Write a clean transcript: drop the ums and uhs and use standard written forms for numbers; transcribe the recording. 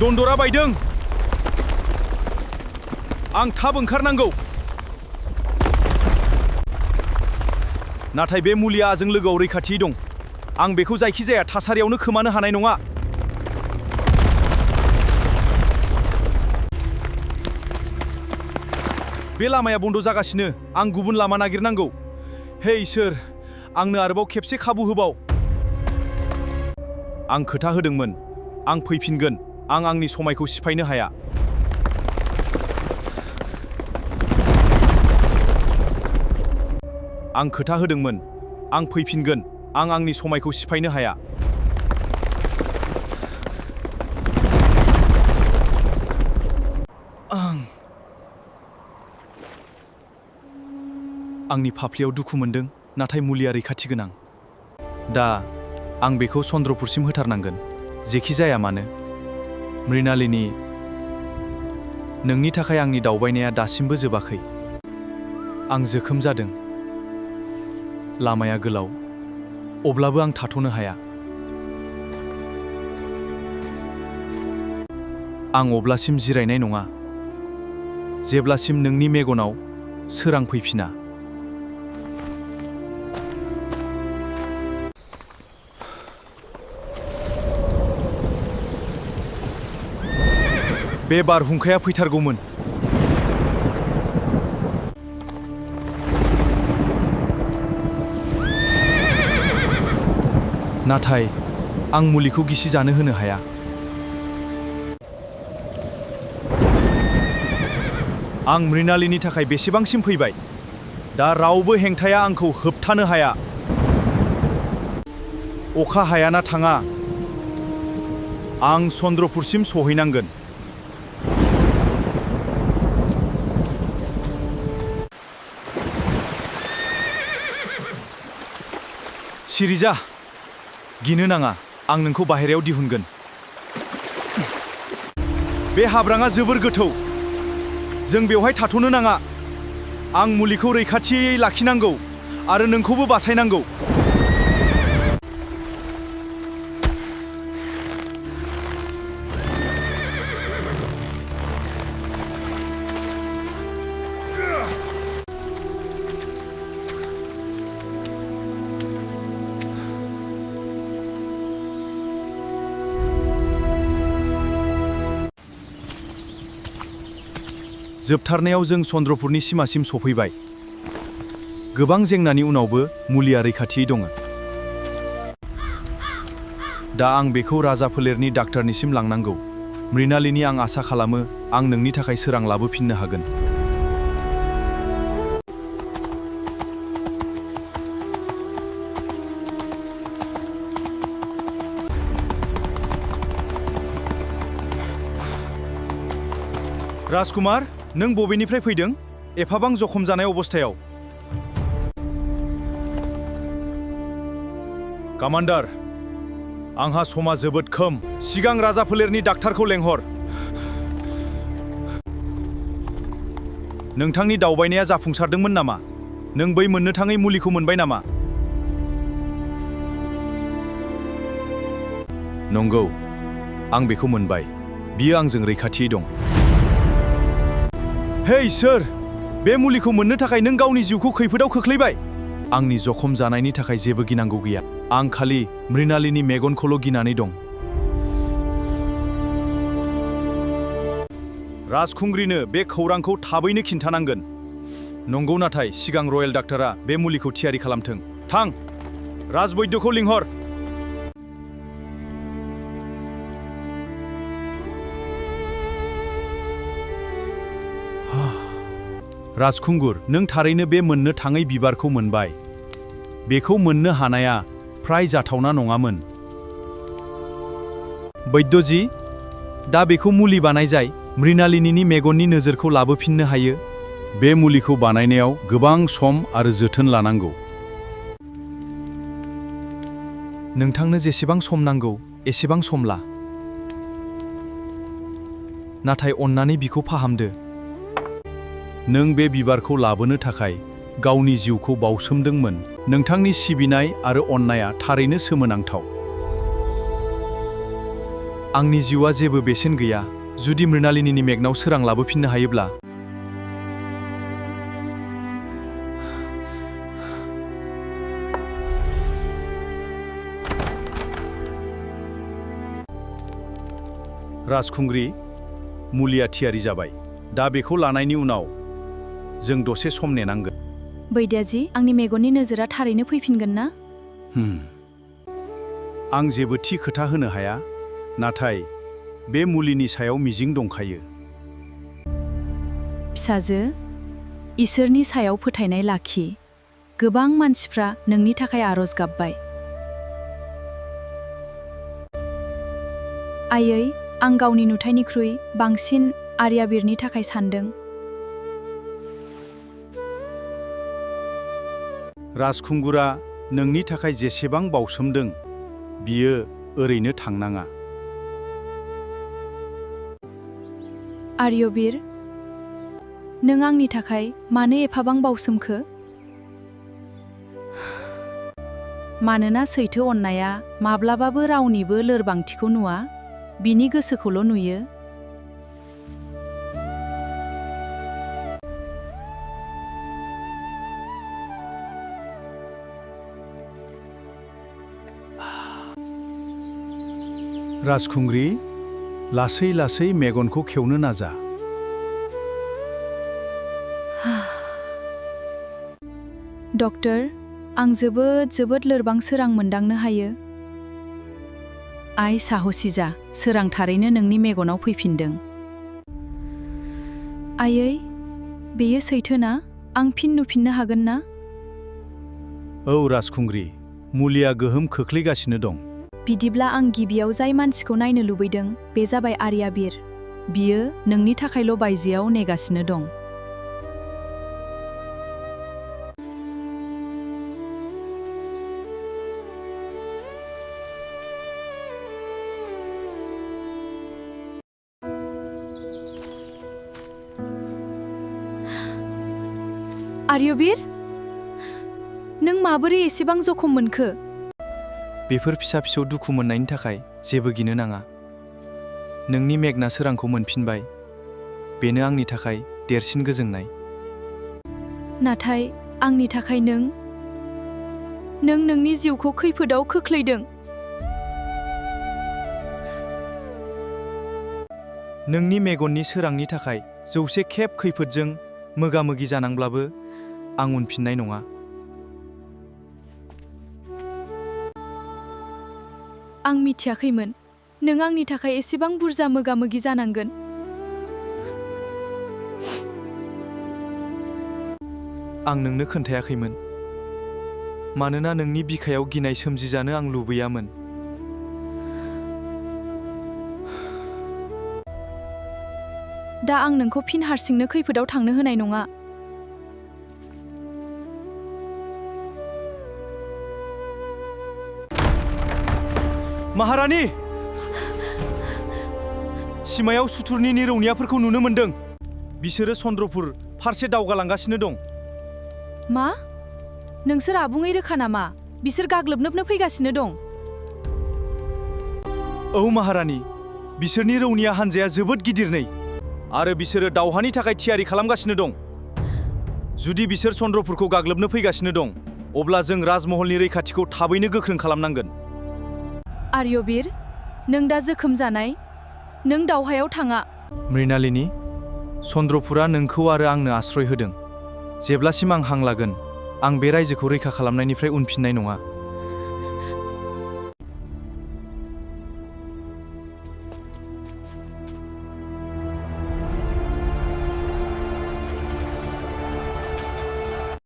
दन्दरा बायदों। आं थाब ओंखारनांगौ। नाथाय बे मुलिया आंजों लोगोआव रैखाथि दं। आं बेखौ जायखिजाया थासारियावनो खोमानो हानाय नङा। बे लामाया बन्द जागासिनो। आं गुबुन लामा नागिरनांगौ। हे इसोर, आंनो आरोबाव खेबसे खाबु होबाव। आं खोथा होदोंमोन, आं फैफिनगोन। आं आंनि समायखौ सिफायनो हाया। आं खोथा होदोंमोन, आं फैफिनगोन। आं आंनि समायखौ सिफायनो हाया। आंनि फाफ्लियाव दुखु मोनदों, नाथाय मुलिया रैखाथि गोनां। दा आं बेखौ चन्द्रपुरसिम होथारनांगोन, जेखि जाया मानो। मृणालिनी, नोंनि थाखाय आंनि दावबायनाया दासिमबो जोबाखै। आं जोखोम जादों। लामाया गोलाव, अब्लाबो आं थाथ'नो हाया। आं अब्लासिम जिरायनाय नङा, जेब्लासिम नोंनि मेगनाव सोरां फैफिना। बे बारहुंखाया फैथारगौमोन। नाथाय आं मुलिखौ गिसि जानो होनो हाया। आं मृणालिनी थाखाय बेसेबांसिम फैबाय। दा रावबो हेंथाया आंखौ होबथानो हाया। अखा हायाना थाङा। आं चन्द्रपुरसिम सहैनांगोन। सिरि जा। गिनो नाङा, आं नोंखौ बाहेरायाव दिहुनगोन। बे हाब्राङा जोबोर गोथौ। जों बेवहाय थाथ'नो नाङा। आं मुलिखौ रैखाथियै लाखिनांगौ आरो नोंखौबो बासायनांगौ। जोबथारनायाव जों चन्द्रपुरनि सिमासिम सफैबाय। गोबां जेंनानि उनावबो मुलिया रैखाथियै दङ। दा आं बेखौ राजाफोलेरनि डाक्टारनिसिम लांनांगौ। मृणालिनी, आं आसा खालामो आं नोंनि थाखाय सोरां लाबोफिननो हागोन। राजकुमार, नों बबेनिफ्राय फैदों? एफाबां जखम जानाय अबस्थायाव। कामान्डार, आंहा समा जोबोद खम। सिगां राजाफोलेरनि डाक्टारखौ लेंहर। नोंथांनि दावबायनाया जाफुंसारदोंमोन नामा? नों बै मोननो थाङै मुलिखौ मोनबाय नामा? नंगौ, आं बेखौ मोनबाय। बियो आंजों रैखाथियै दं। हे इसोर, बे मुलिखौ मोननो थाखाय नों गावनि जिउखौ खैफोदाव खोख्लैबाय। आंनि जखम जानायनि थाखाय जेबो गिनांगौ गैया। आं खालि मृणालिनी मेगनखौल' गिनानै दं। राजखुंग्रिनो बे खौरांखौ थाबैनो खिन्थानांगोन। नंगौ, नाथाय सिगां रयेल डाक्टारा बे मुलिखौ थियारि खालामथों। थां, राजबैद्यखौ लिंहर। राजखुंगुर, नों थारैनो बे मोननो थाङै बिबारखौ मोनबाय। बेखौ मोननो हानाया फ्राय जाथावना नङामोन। बैद्यजी, दा बेखौ मुलि बानायजाय मृणालिनीनि मेगननि नोजोरखौ लाबोफिननो हायो। बे मुलिखौ बानायनायाव गोबां सम आरो जोथोन लानांगौ। नोंथांनो जेसेबां सम नांगौ एसेबां सम ला। नाथाय अन्नानै बिखौ फाहामदो। नों बे बिबारखौ लाबोनो थाखाय गावनि जिउखौ बावसोमदोंमोन। नोंथांनि सिबिनाय आरो अननाया थारैनो सोमोनांथाव। आंनि जिउआ जेबो बेसेन गैया जुदि मृणालिनीनि मेगनाव सोरां लाबोफिननो हायोब्ला। राजखुंग्रि, मुलिया थियारि जाबाय। दा बेखौ लानायनि उनाव जों दसे सम नेनांगोन। बैद्याजी, आंनि मेगननि नोजोरा थारैनो फैफिनगोन ना? आं जेबो थि खोथा होनो हाया, नाथाय बे मुलिनि सायाव मिजिं दंखायो। फिसाजो, इसोरनि सायाव फोथायनाय लाखि। गोबां मानसिफ्रा नोंनि थाखाय आरज गाबबाय। आयै, आं गावनि नुथायनिख्रुइ बांसिन आर्याबीरनि थाखाय सानदों। राजखुंगुरा नोंनि थाखाय जेसेबां बावसोमदों, बियो ओरैनो थांनाङा। आर्यबीर, नों आंनि थाखाय मानो एफाबां बावसोमखो? मानोना सैथो अननाया माब्लाबाबो रावनिबो लोरबांथिखौ नुवा, बिनि गोसोखौल' नुयो। राजखुंग्रि, लासै लासै मेगनखौ खेवनो नाजा। डक्टर, आं जोबोद लोरबां सोरां मोनदांनो हायो। आइ साहसि जा, सोरां थारैनो नोंनि मेगनाव फैफिनदों। आयै, बेयो सैथो ना? आं फिन नुफिननो हागोन ना? औ राजखुंग्रि, मुलिया गोहोम खोख्लैगासिनो दं। बिदिब्ला आं गिबियाव जाय मानसिखौ नायनो लुबैदों बे जाबाय आर्याबीर। बियो नोंनि थाखायल' बायजोआव नेगासिनो दं। आर्यबीर, नों माबोरै एसेबां जखम मोनखो? बेफोर फिसा फिसौ दुखु मोननायनि थाखाय जेबो गिनो नाङा। नोंनि मेगना सोरांखौ मोनफिनबाय, बेनो आंनि थाखाय देरसिन गोजोननाय। नाथाय आंनि थाखाय नों नोंनि जिउखौ खैफोदाव खोख्लैदों। नोंनि मेगननि सोरांनि थाखाय 100 खेब खैफोदजों मोगा-मोगि जानांब्लाबो आं उनफिननाय नङा। आं मिथियाखैमोन नों आंनि थाखाय एसेबां बुरजा मोगा-मोगि जानांगोन। आं नोंनो खोन्थायाखैमोन, मानोना नोंनि बिखायाव गिनाय सोमजिजानो आं लुबैयामोन। दा आं नोंखौ फिन हारसिंनो खैफोदाव थांनो होनाय नङा। महारानी! सिमायाव सुथुरनि निरौनियाफोरखौ नुनो मोनदों। बिसोरो चन्द्रपुर फारसे दावगालांगासिनो दं। मा? नोंसोर आबुङै रोखा नामा? बिसोर गाग्लोबनोबो फैगासिनो दं। औ महारानी, बिसोरनि रौनिया हान्जाया जोबोद गिदिर नै, आरो बिसोरो दावहानि थाखाय थियारि खालामगासिनो दं। जुदि बिसोर चन्द्रपुरखौ गाग्लोबनो फैगासिनो दं, अब्ला जों राजमहलनि रैखाथिखौ थाबैनो गोख्रों खालामनांगोन। आर्यबीर, नों दा जोखोम जानाय, नों दावहायाव थाङा। मृणालिनी, चन्द्रपुरा नोंखौ आरो आंनो आश्रय होदों। जेब्लासिम आं हां लागोन, आं बे रायजोखौ रैखा खालामनायनिफ्राय उनफिननाय नङा।